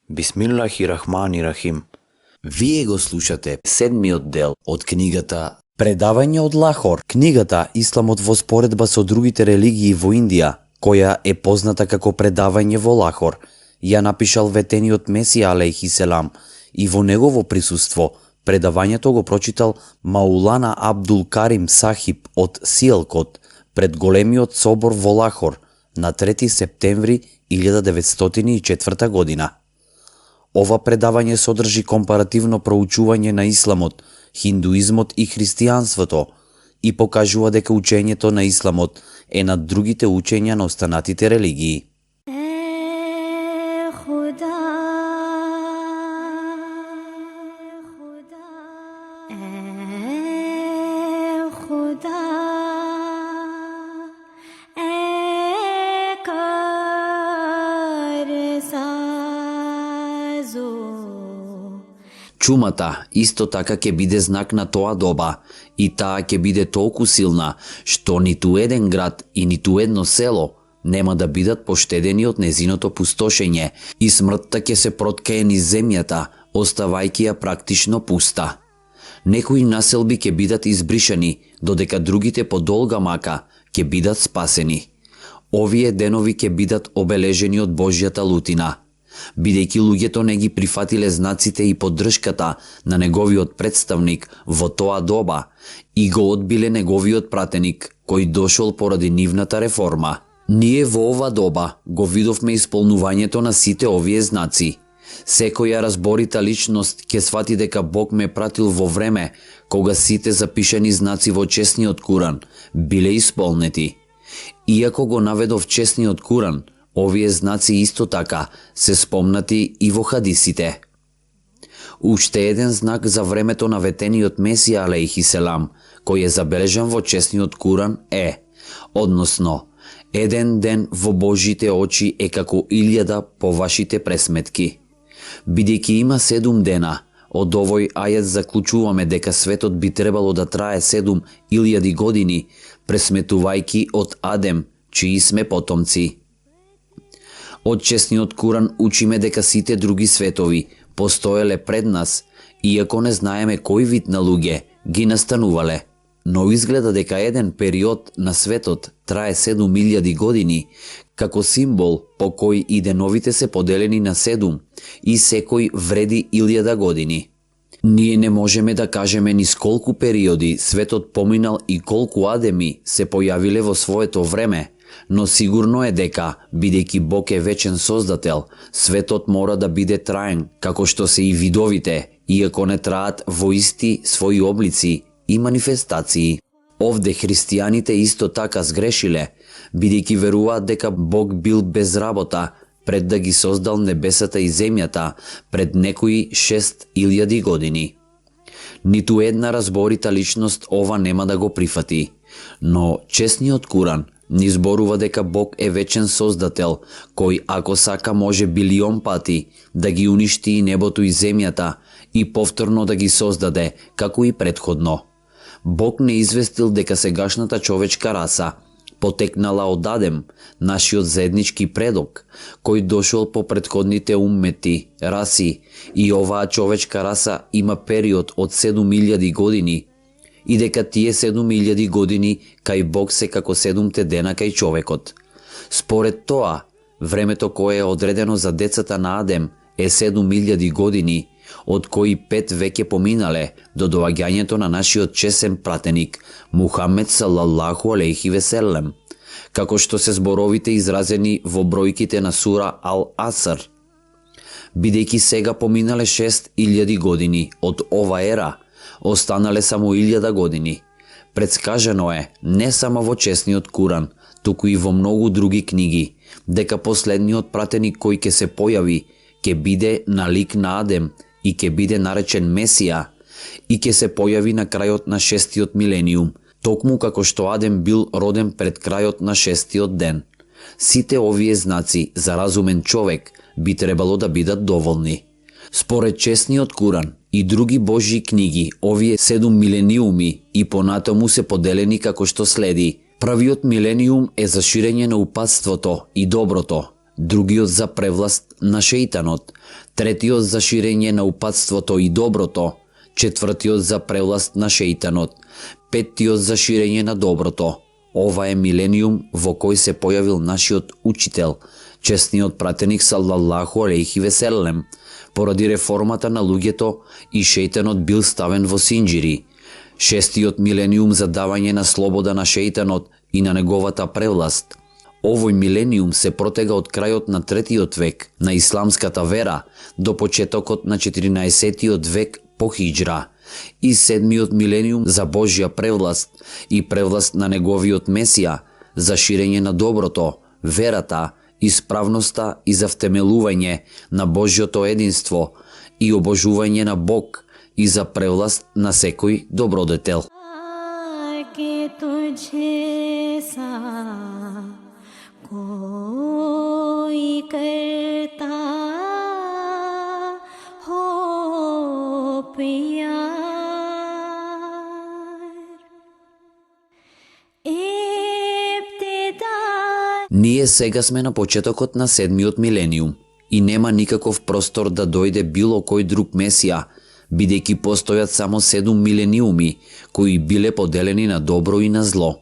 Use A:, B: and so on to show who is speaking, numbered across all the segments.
A: Бисмиллахи-рахмани-рахим. Вие го слушате седмиот дел од книгата Предавање од Лахор, книгата Исламот во споредба со другите религии во Индија, која е позната како Предавање во Лахор, ја напишал ветениот Месија алейхи селам и во негово присуство предавањето го прочитал Маулана Абдул Карим Сахиб од Сиелкот пред големиот собор во Лахор на 3 септември 1904 година. Ова предавање содржи компаративно проучување на исламот, хиндуизмот и христијанството и покажува дека учењето на исламот е над другите учења на останатите религии. Чумата исто така ќе биде знак на тоа доба и таа ќе биде толку силна што ниту еден град и ниту едно село нема да бидат поштедени од незиното пустошење и смртта ќе се проткае низ земјата, оставајќи ја практично пуста. Некои населби ќе бидат избришани, додека другите по долга мака ќе бидат спасени. Овие денови ќе бидат обележени од Божјата лутина. Бидејќи луѓето не ги прифатиле знаците и поддршката на неговиот представник во тоа доба и го одбиле неговиот пратеник, кој дошол поради нивната реформа. Ние во ова доба го видовме исполнувањето на сите овие знаци. Секоја разборита личност ќе свати дека Бог ме пратил во време кога сите запишани знаци во чесниот Куран биле исполнети. Иако го наведов чесниот Куран, овие знаци исто така се спомнати и во хадисите. Уште еден знак за времето на ветениот Месија алейхи селам, кој е забележан во чесниот Куран односно, еден ден во Божите очи е како 1000 по вашите пресметки. Бидејќи има 7 дена, од овој ајет заклучуваме дека светот би требало да трае 7000 години, пресметувајќи од Адем, чии сме потомци. Од чесниот Куран учиме дека сите други светови постоеле пред нас, иако не знаеме кој вид на луѓе ги настанувале. Но изгледа дека еден период на светот трае 7000 години, како символ по кој и деновите се поделени на 7 и секој вреди 1000 години. Ние не можеме да кажеме низ колку периоди светот поминал и колку адеми се појавиле во своето време, но сигурно е дека, бидејќи Бог е вечен создател, светот мора да биде траен, како што се и видовите, иако не траат во исти своји облици и манифестации. Овде христијаните исто така сгрешиле, бидејќи веруваат дека Бог бил без работа пред да ги создал небесата и земјата пред некои 6000 години. Ниту една разборита личност ова нема да го прифати, но чесниот Куран ни зборува дека Бог е вечен создател, кој ако сака може билион пати да ги уништи и небото и земјата и повторно да ги создаде, како и предходно. Бог не известил дека сегашната човечка раса потекнала од Адем, нашиот заеднички предок, кој дошол по предходните уммети, раси, и оваа човечка раса има период од 7000 години, и дека тие 7000 години кај Бог се како 7 дена кај човекот. Според тоа, времето кое е одредено за децата на Адем е 7000 години, од кои 5 веќе поминале до доаѓањето на нашиот чесен пратеник Мухамед салаллаху алейхи веселем, како што се зборовите изразени во бројките на сура Ал-Аср. Бидејќи сега поминале 6000 години од ова ера, останале само 1000 години. Предскажено е не само во чесниот Куран, туку и во многу други книги, дека последниот пратеник кој ќе се појави ќе биде на лик на Адем и ќе биде наречен Месија и ќе се појави на крајот на 6-тиот милениум, токму како што Адем бил роден пред крајот на 6-тиот ден. Сите овие знаци за разумен човек би требало да бидат доволни. Според чесниот Куран и други Божји книги, овие 7 милениуми и понатаму се поделени како што следи. Првиот милениум е за ширење на упатството и доброто, другиот за превласт на шејтанот, третиот за ширење на упатството и доброто, четвртиот за превласт на шејтанот, петтиот за ширење на доброто. Ова е милениум во кој се појавил нашиот учител, честниот пратеник салаллаху алейхи веселем. Поради реформата на луѓето и шејтанот бил ставен во синџири. Шестиот милениум за давање на слобода на шејтанот и на неговата превласт. Овој милениум се протега од крајот на 3-тиот век на исламската вера до почетокот на 14-тиот век по хиџра. И 7-миот милениум за Божја превласт и превласт на неговиот Месија, за ширење на доброто, верата, исправноста и за втемелување на Божјото единство и обожување на Бог и за превласт на секој добродетел. Ние сега сме на почетокот на 7-миот милениум и нема никаков простор да дојде било кој друг Месија, бидејќи постојат само 7 милениуми кои биле поделени на добро и на зло.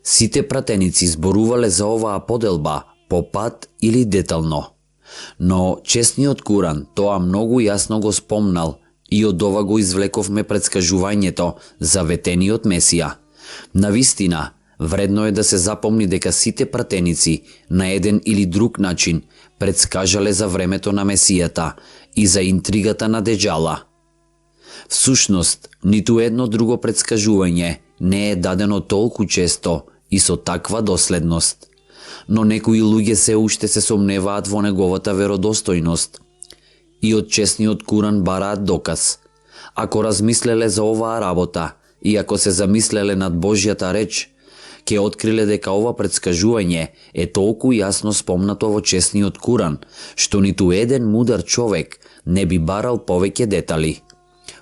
A: Сите пратеници зборувале за оваа поделба по пат или детално. Но честниот Куран тоа многу јасно го спомнал и од ова го извлековме предскажувањето за ветениот Месија. Навистина, вредно е да се запомни дека сите пратеници на еден или друг начин предскажале за времето на Месијата и за интригата на Деџала. Всушност, ниту едно друго предскажување не е дадено толку често и со таква доследност. Но некои луѓе се уште се сомневаат во неговата веродостојност и од честниот Куран бараат доказ. Ако размислеле за оваа работа и ако се замислеле над Божјата реч, ќе откриле дека ова предскажување е толку јасно спомнато во честниот Куран, што ниту еден мудар човек не би барал повеќе детали.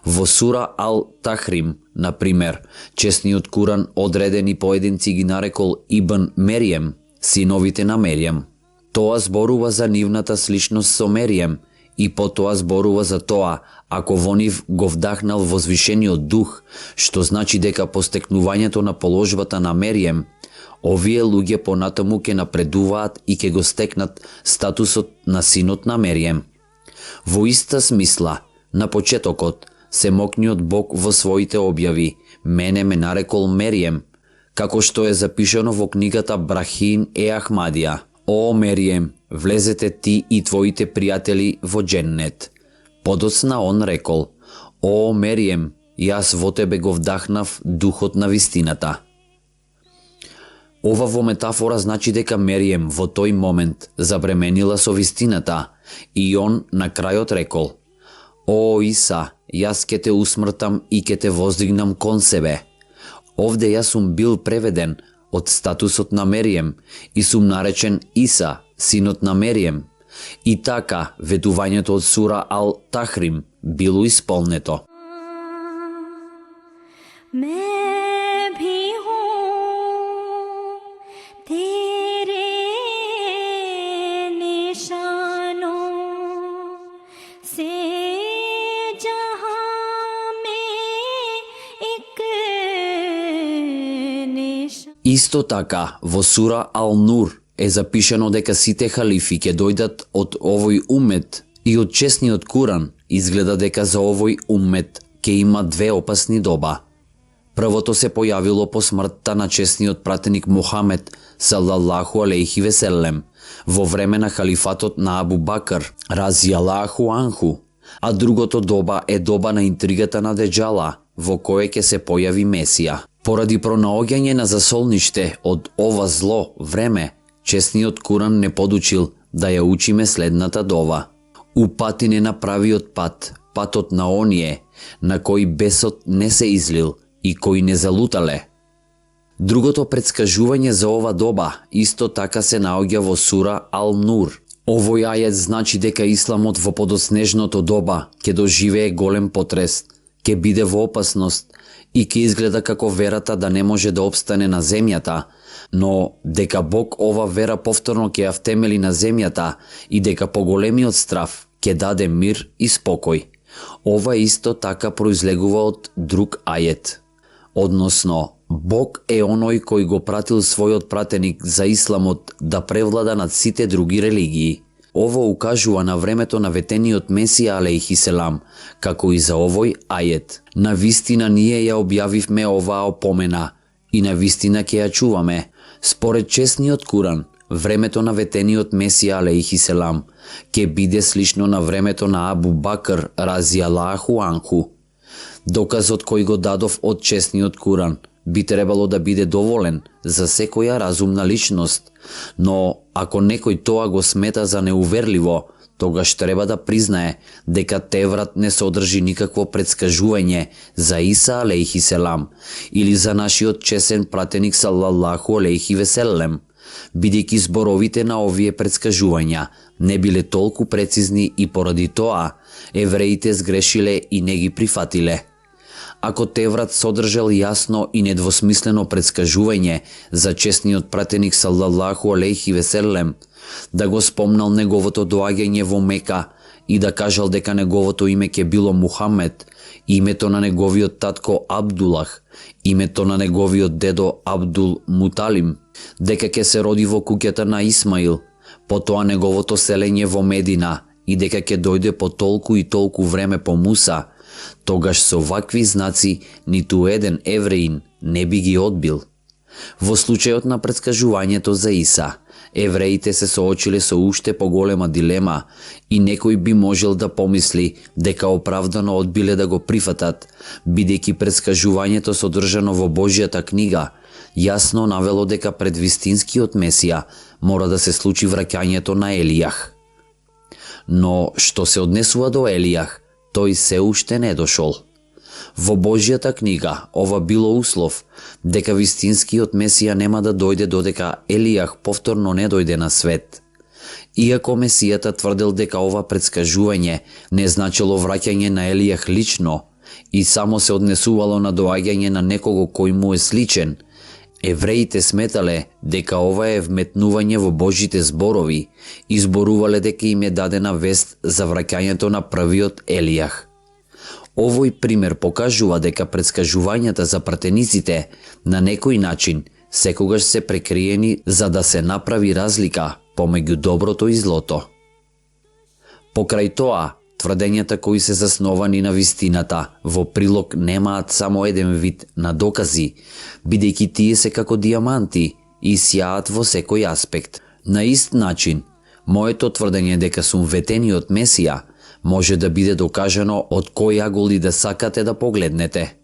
A: Во сура Ал-Тахрим, например, честниот Куран одредени поединци ги нарекол Ибн Мерием, синовите на Мерием. Тоа зборува за нивната сличност со Мерием и потоа зборува за тоа ако во нив го вдахнал возвишениот дух, што значи дека по стекнувањето на положбата на Мерием, овие луѓе понатаму ќе напредуваат и ќе го стекнат статусот на синот на Мерием. Во иста смисла, на почетокот, Семокниот Бог во своите објави мене ме нарекол Мерием, како што е запишано во книгата Брахин е Ахмадија. О, Мерием, влезете ти и твоите пријатели во Дженнет. Подоцна он рекол: О, Мерием, јас во тебе го вдахнав духот на вистината. Ова во метафора значи дека Мерием во тој момент забременила со вистината и он на крајот рекол: О, Иса, јас ке те усмртам и ке те воздигнам кон себе. Овде јас сум бил преведен од статусот на Мерием и сум наречен Иса, синот на Мерием. И така, ветувањето од сура Ал-Тахрим било исполнето. Исто така, во сура Ал-Нур е запишано дека сите халифи ќе дојдат од овој уммет и од честниот Куран изгледа дека за овој уммет ќе има две опасни доба. Првото се појавило по смртта на честниот пратеник Мухамед салаллаху алейхи веселем во време на халифатот на Абу Бакр разијалаху анху, а другото доба е доба на интригата на Деџала во кое ќе се појави Месија. Поради пронаоѓање на засолниште од ова зло време, честниот Куран не подучил да ја учиме следната дова. Упатине на правиот пат, патот на оние, на кои бесот не се излил и кои не залутале. Другото предскажување за ова доба исто така се наоѓа во сура Ал-Нур. Овој ајет значи дека исламот во подоснежното доба ќе доживее голем потрес, ќе биде во опасност и ќе изгледа како верата да не може да опстане на земјата, Но дека Бог ова вера повторно ќе ја втемели на земјата и дека поголемиот страв ќе даде мир и спокој. Ова исто така произлегува од друг ајет. Односно, Бог е оној кој го пратил својот пратеник за исламот да превлада над сите други религии. Ово укажува на времето на ветениот Месија алейхи селам, како и за овој ајет. На вистина ние ја објавивме оваа опомена и на вистина ќе ја чуваме. Според честниот Куран, времето на ветениот Месија алейхи селам ќе биде слично на времето на Абу Бакр разијаллаху анху. Доказот кој го дадов од честниот Куран би требало да биде доволен за секоја разумна личност, но ако некој тоа го смета за неуверливо, тогаш треба да признае дека Теврат не содржи никакво предскажување за Иса алейхи селам или за нашиот чесен пратеник салаллаху алейхи веселем, бидејќи зборовите на овие предскажувања не биле толку прецизни и поради тоа евреите сгрешиле и не ги прифатиле. Ако Теврат содржал јасно и недвосмислено предскажување за честниот пратеник салаллаху алейхи веселем, да го спомнал неговото доаѓање во Мека и да кажал дека неговото име ќе било Мухамед, името на неговиот татко Абдулах, името на неговиот дедо Абдул Муталим, дека ќе се роди во куќата на Исмаил, потоа неговото селење во Медина и дека ќе дојде по толку и толку време по Муса, тогаш со вакви знаци ниту еден евреин не би ги одбил. Во случајот на предскажувањето за Иса, евреите се соочиле со уште поголема дилема и некој би можел да помисли дека оправдано одбиле да го прифатат, бидејќи предскажувањето содржано во Божјата книга јасно навело дека пред вистинскиот Месија мора да се случи враќањето на Елијах. Но што се однесува до Елијах, тој се уште не дошол. Во Божјата книга ова било услов дека вистинскиот Месија нема да дојде додека Елијах повторно не дојде на свет. Иако Месијата тврдел дека ова предскажување не значело враќање на Елијах лично и само се однесувало на доаѓање на некого кој му е сличен, евреите сметале дека ова е вметнување во Божите зборови и зборувале дека им е дадена вест за враќањето на првиот Елијах. Овој пример покажува дека предскажувањата за пратениците на некој начин секогаш се прекриени за да се направи разлика помеѓу доброто и злото. Покрај тоа, тврдењата кои се засновани на вистината во прилог немаат само еден вид на докази, бидејќи тие се како дијаманти и сјаат во секој аспект. На ист начин, моето тврдење дека сум ветениот Месија може да биде докажано од кој аголи да сакате да погледнете.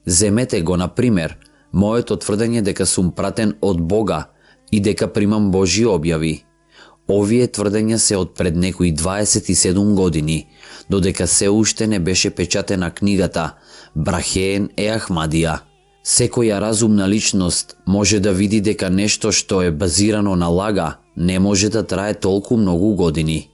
A: Земете го, на пример, моето тврдење дека сум пратен од Бога и дека примам Божји објави. Овие тврдења се од пред некои 27 години, додека се уште не беше печатена книгата Брахеен е Ахмадија. Секоја разумна личност може да види дека нешто што е базирано на лага не може да трае толку многу години.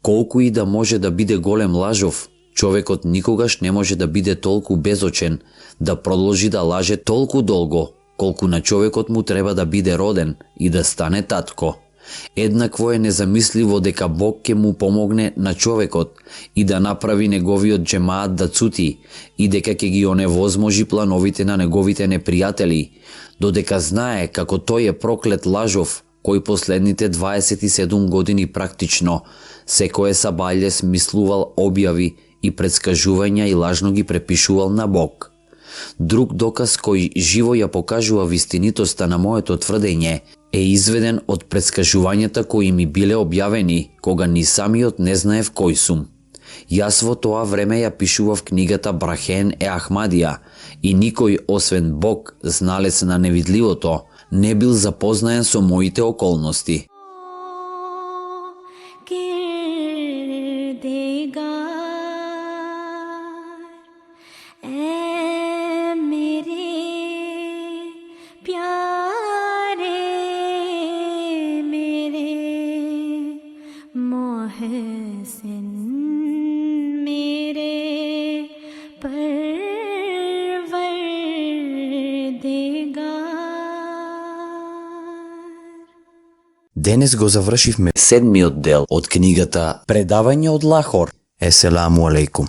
A: Колку и да може да биде голем лажов, човекот никогаш не може да биде толку безочен да продолжи да лаже толку долго, колку на човекот му треба да биде роден и да стане татко. Еднакво е незамисливо дека Бог ќе му помогне на човекот и да направи неговиот џемаат да цути и дека ќе ги оневозможи плановите на неговите непријатели, додека знае како тој е проклет лажов кој последните 27 години практично секое сабајле смислувал објави и предскажувања и лажно ги препишувал на Бог. Друг доказ кој живо ја покажува вистинитоста на моето тврдење е изведен од предскажувањата кои ми биле објавени кога ни самиот не знаев кој сум. Јас во тоа време ја пишував книгата Брахен е Ахмадија и никој освен Бог, зналец на невидливото, не бил запознаен со моите околности. Денес го завршивме 7-миот дел од книгата Предавање од Лахор. Еселаму алейкум.